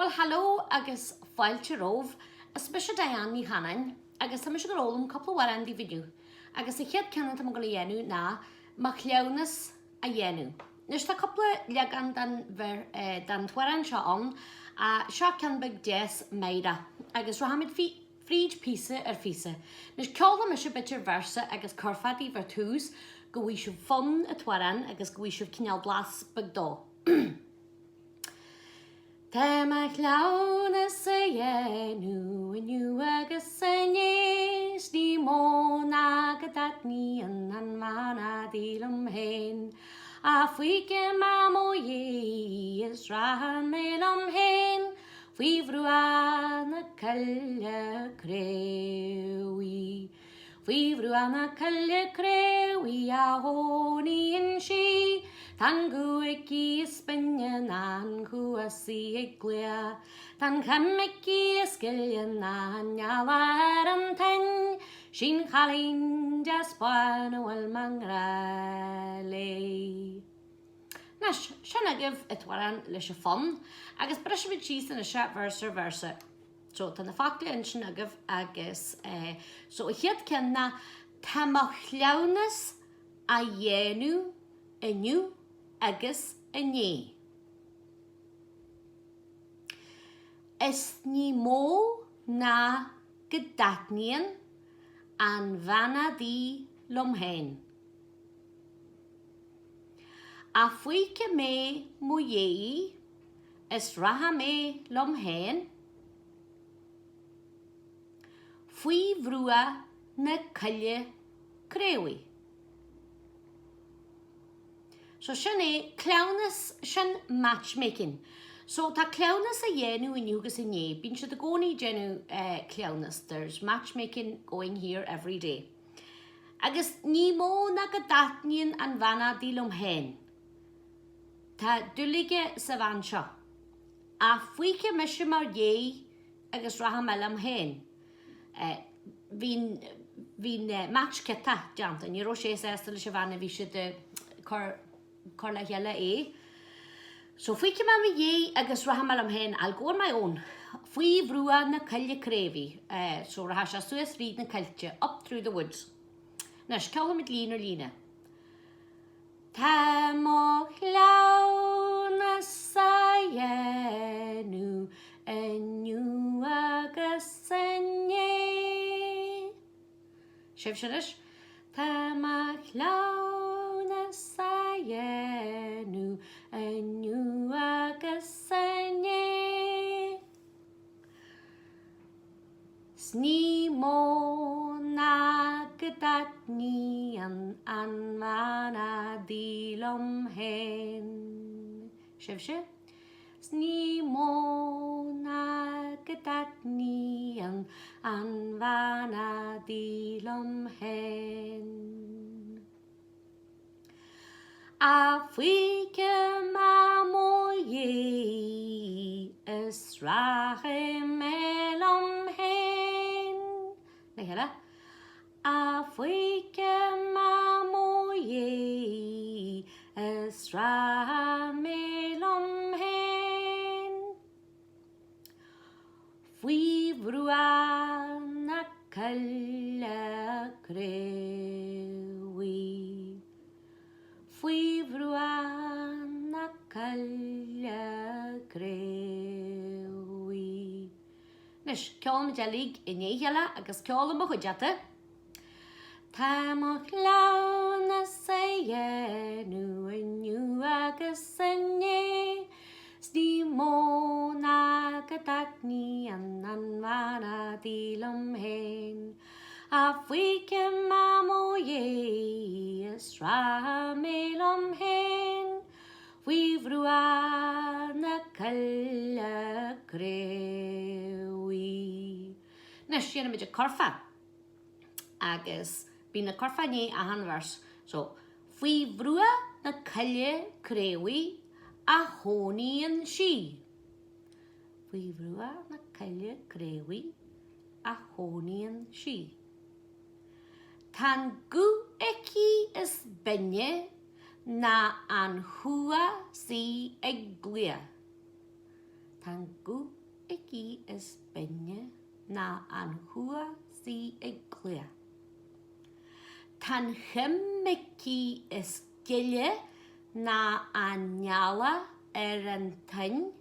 Bhuel hello agus fáilte romhaibh. Is mise Diane Ní Chanainn agus tá mise ag gabháil a fhoghlaim cúpla amhrán daoibh inniu. Agus an chéad ceann atá mé ag gabháil a dhéanamh ná Mo Chleamhnas a Dhéanamh. Anois tá cúpla leagan den den t-amhrán seo ann. Seo ceann beag deas meidhreach agus rachaimid fríd píosa ar phíosa. Anois ceolfaidh mise b'fhéidir véarsa agus curfá daoibh ar tús go bhfaighidh sibh fonn an t-amhráin agus go bhfaighidh sibh cineál blas beag dó. Tá mo chleamhnas á dhéanamh inniu agus inné 's ní mó ná go dtaitníonn an bhean adaí liom féin Ach fuígfidh mé mo dhéidh is rachaidh mé liom féin Faoi bhruach na coille craobhaí. Faoi bhruach na coille craobhaí a chónaíonn sí, Tá an guth aici is binne ná an chuas 's í ag glaoch. Tá an choim aici is gile ná an eala ar an toinn, 'Sí'n chailín deas bán a bhfuil mo ngrá léi. Anois, sin agaibh an t-amhrán leis an fonn, agus brisfimid síos anois é véarsa ar véarsa. So tá na focla ansin agaibh agus eh so an chéad ceann ná tá mo chleamhnas á dhéanamh inniu agus inné. Is ní mó ná go dtaitníonn an bhean adaí liom féin. Ach fuígfidh mé mo dhéidh is rachaidh mé liom féin faoi bhruach na coille craobhaí. So sin é, cleamhnas, sin matchmaking. So tá cleamhnas á dhéanamh inniu agus inné, bíonn siad i gcónaí ag déanamh cleamhnas, there's matchmaking going here every day. Agus ní mó ná go dtaitníonn an bhean adaí liom féin. Tá dúil aige sa bhean seo. Ach fuígfidh mise mo dhéidh agus rachaidh mé liom féin. Bhí bhí an match ciotach déanta. Ní raibh sé sásta leis an bhean a bhí siad ag cur cur le chéile é. So fuígfidh mé mo dhéidh agus rachaidh mé liom féin, I'll go on my own. Faoi bhruach na coille craobhaí. So rachaidh sé suas fríd na coillte, up through the woods. Anois, ceolfaimid líne ar líne. Tá mo chleamhnas á dhéanamh inniu agus inné. Sibhse anois. Tá mo chleamhnas á dhéanamh inniu agus inné. 'S ní mó ná go dtaitníonn an bhean adaí liom féin. Sibhse? 'S ní mó ná go dtaitníonn an bhean adaí liom féin. Ach fuígfidh mé mo dhéidh is rachaidh mé liom féin. Le chéile. Ach fuígfidh mé mo dhéidh is rachaidh mé liom féin. Faoi bhruach na coille craobhaí. Faoi bhruach na coille craobhaí. Anois, ceolfaimid uilig i ndiaidh a chéile agus ceol i mo chuideachta. Tá mo chleamhnas á dhéanamh inniu agus inné 's ní mó ná go dtaitníonn an bhean adaí liom féin Ach fuígfidh mé mo dhéidh is rachaidh mé liom féin Faoi bhruach na coille craobhaí. Anois, déanfaimid an curfá. agus bíonn an curfá i ndiaidh achan verse. So, Faoi bhruach na coille craobhaí a chónaíonn sí. Faoi bhruach na coille craobhaí a chónaíonn sí. Tá an guth aici is binne ná an chuas 's í ag glaoch. Tá an guth aici is binne ná an chuach 's í ag glaoch. Tá an chim aici is gile ná an eala ar an toinn.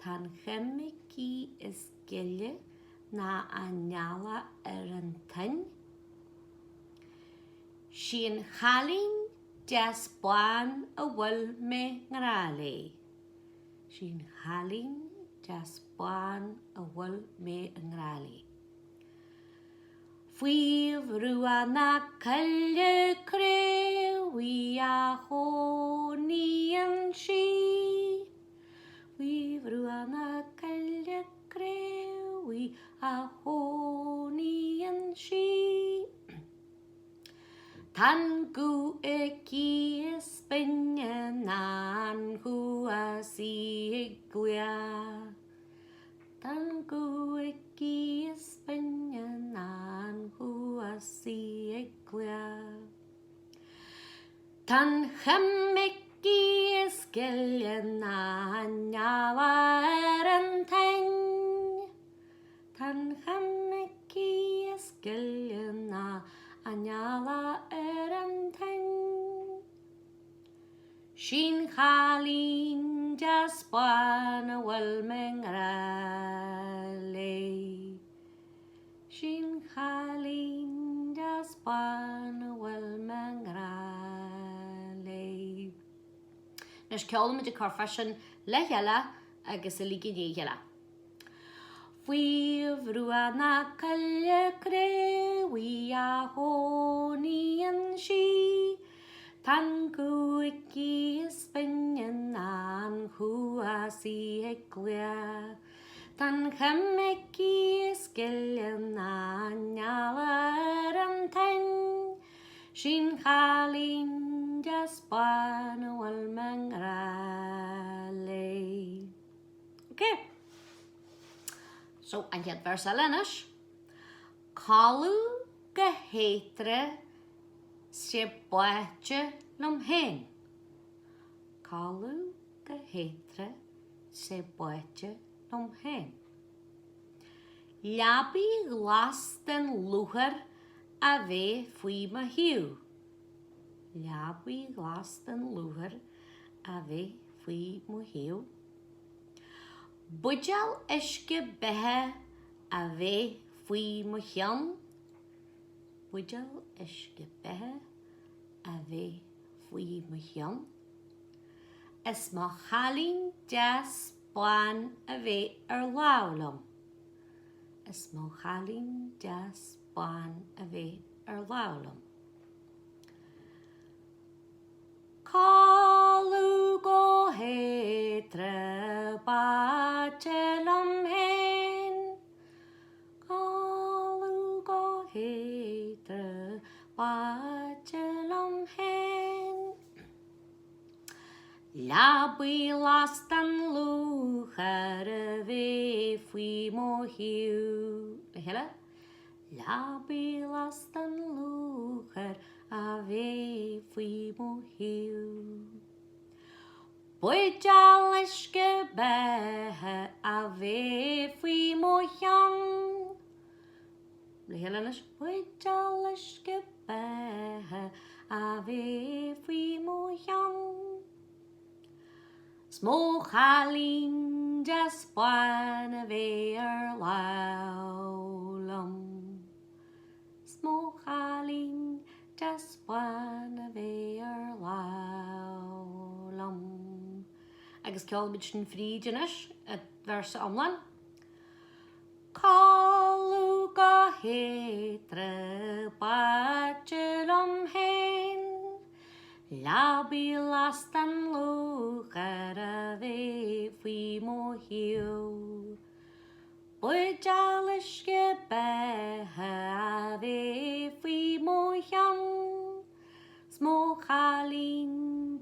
Tá an chim aici is gile ná an eala ar an toinn. 'Sí an chailín deas bán a bhfuil mé ngrá léi. 'Sí an chailín deas bán a bhfuil mé i ngrá léi. Faoi bhrua na Coille Craobhaí a chónaíonn sí. Faoi bhrua na Coille Craobhaí a chónaíonn sí. Tá an guth aici is binne ná an chuach 's í ag glaoch. Tá an guth aici is binne ná an chuach 's í ag glaoch. Tá an chim aici is gile ná an eala ar an toinn. Tá an chim aici is gile ná an eala ar an toinn. 'Sí an chailín deas bán a bhfuil mé ngrá léi. 'Sí an chailín deas bán a bhfuil mé ngrá léi. Anois ceolfaimid an curfá sin le chéile agus uilig i ndiaidh a chéile. Faoi bhrua na Coille Craobhaí a chónaíonn sí. Tá an guth aici is binne ná an chuach 's í ag glaoch. Tá an chim aici is gile ná an eala ar an toinn. 'Sí an chailín deas bán a bhfuil mé ngrá léi. Ok. So, an chéad véarsa eile anois. Codladh go héadrom 's é báite liom féin. Codladh go héadrom 's é báite liom féin. Leabaidh ghlas den lúcháir a bheith faoi mo thaobh. Leabaidh ghlas den lúcháir a bheith faoi mo thaobh. Buidéal uisce beatha a bheith faoi mo cheann. Buidéal uisce beatha a bheith faoi mo cheann. Is mo chailín deas bán a bheith ar lámh liom. Is mo chailín deas bán a bheith ar lámh liom. Codladh go héadrom báite liom féin. Codladh go héadrom báite liom féin. Leabaidh ghlas den lúcháir a bheith faoi mo thaobh. Le chéile. Leabaidh ghlas den lúcháir a bheith faoi mo thaobh. Buidéal uisce beatha a bheith faoi mo cheann. Le chéile anois. Buidéal uisce beatha a bheith faoi mo cheann. 'S mo chailín deas bán a bheith ar lámh liom. 'S mo chailín deas bán a bheith ar lámh liom. Agus ceolfaimid sin fríd anois, an véarsa iomlán. Codladh go héadrom báite liom féin, Leabaidh ghlas den lúcháir a bheith faoi mo thaobh. Buidéal uisce beatha a bheith faoi mo cheann, 'S mo chailín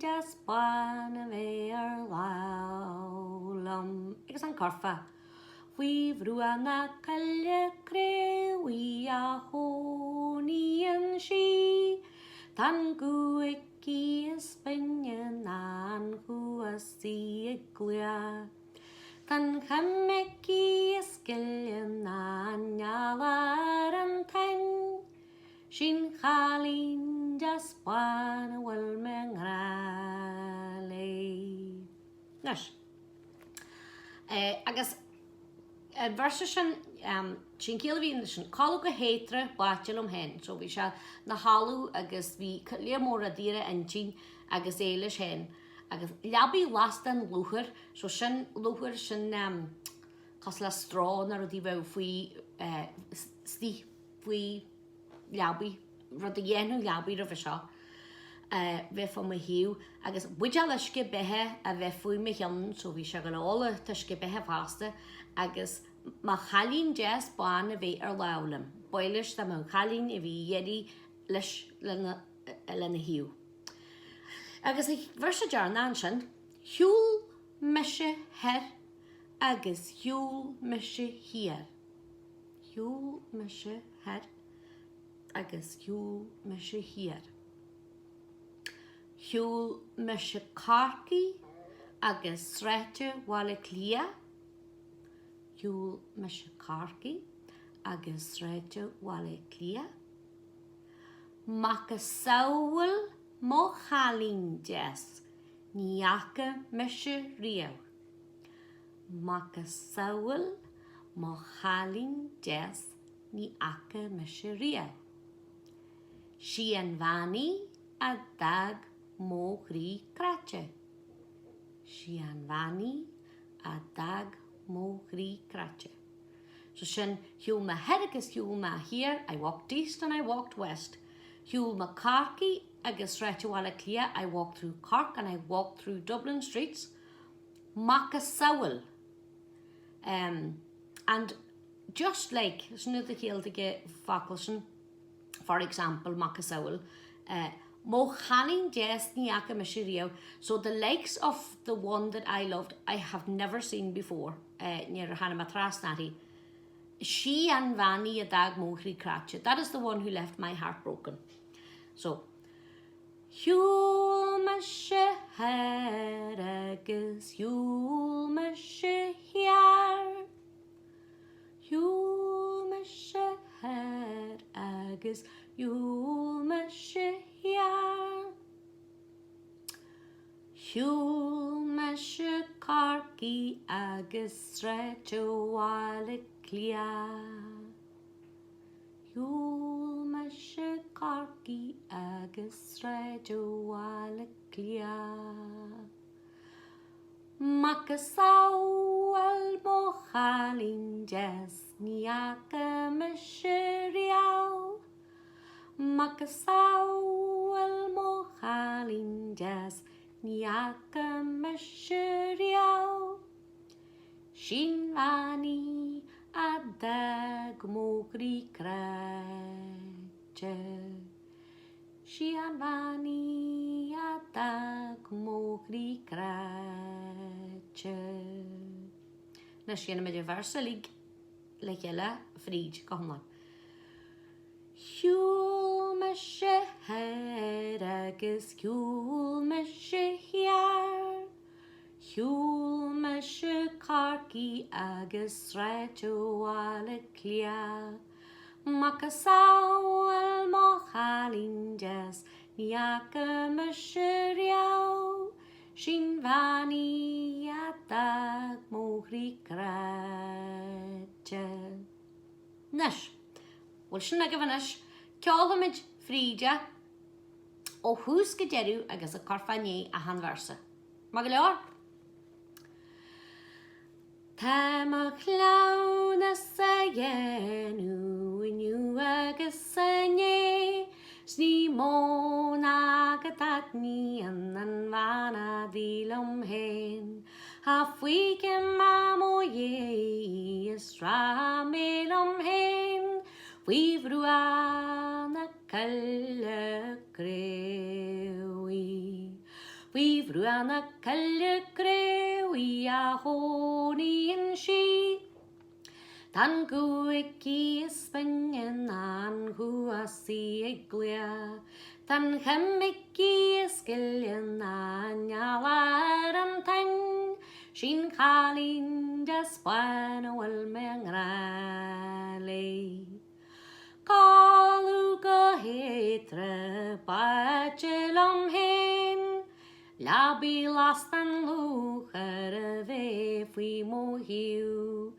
deas bán a bheith ar lámh liom. Agus an curfá. Faoi bhrua na Coille Craobhaí a chónaíonn sí. Tá an guth aici is binne ná an chuach 's í ag glaoch. Tá an chime aici is gile ná an eala ar an toinn. 'Sí'n chailín deas bán a bhfuil mé i ngrá léi. Anois, agus an véarsa sin, sé'n chiall a bhí leis sin, codladh go héadrom báite liom féin. So bhí sé 'na chodladh agus bhí léar mór rudaí ar a intinn agus é leis féin. Agus leabaidh lasta an lúchair, so sin lúchair, sin cosúil le straw nó rudaí bheadh faoi, istigh faoi leabaidh, rud a dhéanfadh leabaidh roimhe seo, bheith fá mo thaobh agus buidéal uisce beatha a bheith faoi mo chionn, so bhí sé ag gabháil a ól an t-uisce beatha fosta agus mo chailín deas bán a bheith ar lámh liom. B'áil leis dá mbeadh an chailín a bhí a iarraidh leis lena thaobh. Agus an véarsa deireanach ansin, Shiúil mise thoir agus shiúil mise thiar. Shiúil mise thoir agus shiúil mise thiar. Shiúil mise Corcaigh agus sráidte Bhaile Átha Cliath. Shiúil mise Corcaigh agus sráidte Bhaile Átha Cliath. Macasamhail mo chailín deas ní fhaca mise riamh. Macasamhail mo chailín deas ní fhaca mise riamh. 'Sí an bhean í a d'fhág mo chroí cráite. 'Sí an bhean í a d'fhág mo chroí cráite. So sin, shiúil mé thoir agus shiúil mé thiar, I walked east and I walked west. Shiúil mé Corcaigh agus sráidte Bhaile Átha Cliath, I walked through Cork and I walked through Dublin streets. Macasamhail. Um, and just like, sin iad a chiall ag focal sin, for example, macasamhail, uh, mo chailín deas ní fhaca mise riamh, so the likes of the one that I loved I have never seen before, uh, níor tháinig mé trasna uirthi. Sí an bhean í a d'fhág mo chroí cráite, that is the one who left my heart broken. So, Shiúil mise thoir agus shiúil mise thiar. Shiúil mise thoir agus shiúil mise thiar. Shiúil mise Corcaigh agus sráidte Bhaile Átha Cliath. Shiúil mise Corcaigh agus sráidte Bhaile Átha Cliath. Macasamhail mo chailín deas ní fhaca mise riamh. Macasamhail mo chailín deas ní fhaca mise riamh. 'Sí'n bhean í a d'fhág mo chroí cráite. 'Sí an bhean í a d'fhág mo chroí cráite. Anois déanfaimid an véarsa uilig le chéile fríd go hiomlán. Shiúil mise thoir agus shiúil mise thiar. Shiúil mise Corcaigh agus sráidte Bhaile Átha Cliath. Macasamhail mo chailín deas ní fhaca mise riamh. 'Sí'n bhean í a d'fhág mo chroí cráite. Anois, bhfuil sin agaibh anois? Ceolfaimid fríd é ó thús go deireadh agus ag cur fá ndiaidh achan véarsa. Maith go leor? Tá mo chleamhnas á dhéanamh inniu agus inné 's ní mó ná go dtaitníonn an bhean adaí liom féin. Tá faoi choim a'm ó Dhia is rachaidh mé liom féin faoi bhruach na Coille Craobhaí. Faoi bhruach na Coille Craobhaí a chónaíonn sí. Tá an guth aici is binne ná an chuas í ag glaoch. Tá an chime aici is gile ná an eala ar an toinn. 'Sí'n chailín. deas bán a bhfuil mé i ngrá léi. Codladh go héadrom báite liom féin, leabaidh lasta an lúcháir a bheith faoi mo thaobh,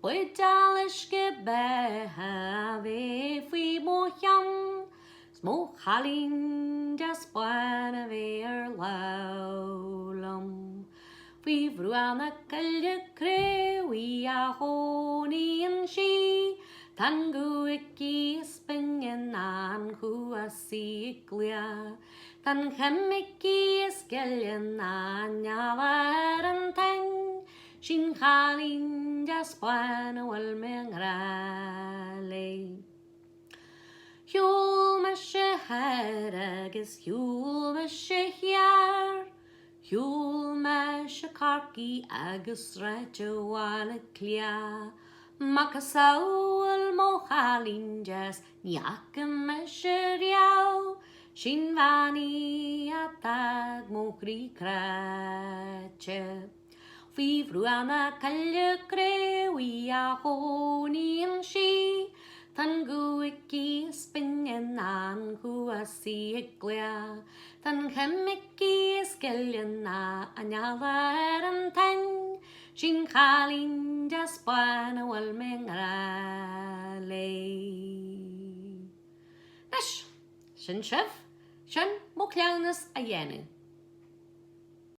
buidéal uisce beatha a bheith faoi mo cheann, 's mo chailín deas bán a bheith ar lámh liom. Faoi bhruach na Coille Craobhaí a chónaíonn sí, Tá an guth aici is binne ná an chuas í ag glaoch. Tá an choim aici is gile ná an eala ar an toinn, Sí'n chailín deas bán a bhfuil mé i ngrá léi. Shiúil mise thoir agus shiúil mise thiar, Shiúil mise Corcaigh agus sráide Bhaile Átha Cliath, Macasamhail mo chailín deas ní fhaca mise riamh, Sí'n bhean í a d'fhág mo chroí cráite. Faoi bhruach na Coille Craobhaí a chónaíonn sí, Tá an guth aici is binne ná an chuas í ag glaoch. Tá an choim aici is gile ná an eala ar an toinn, Sí'n chailín deas bán a bhfuil mé i ngrá léi. Anois, sin sibh, sin mo chleamhnas a dhéanamh.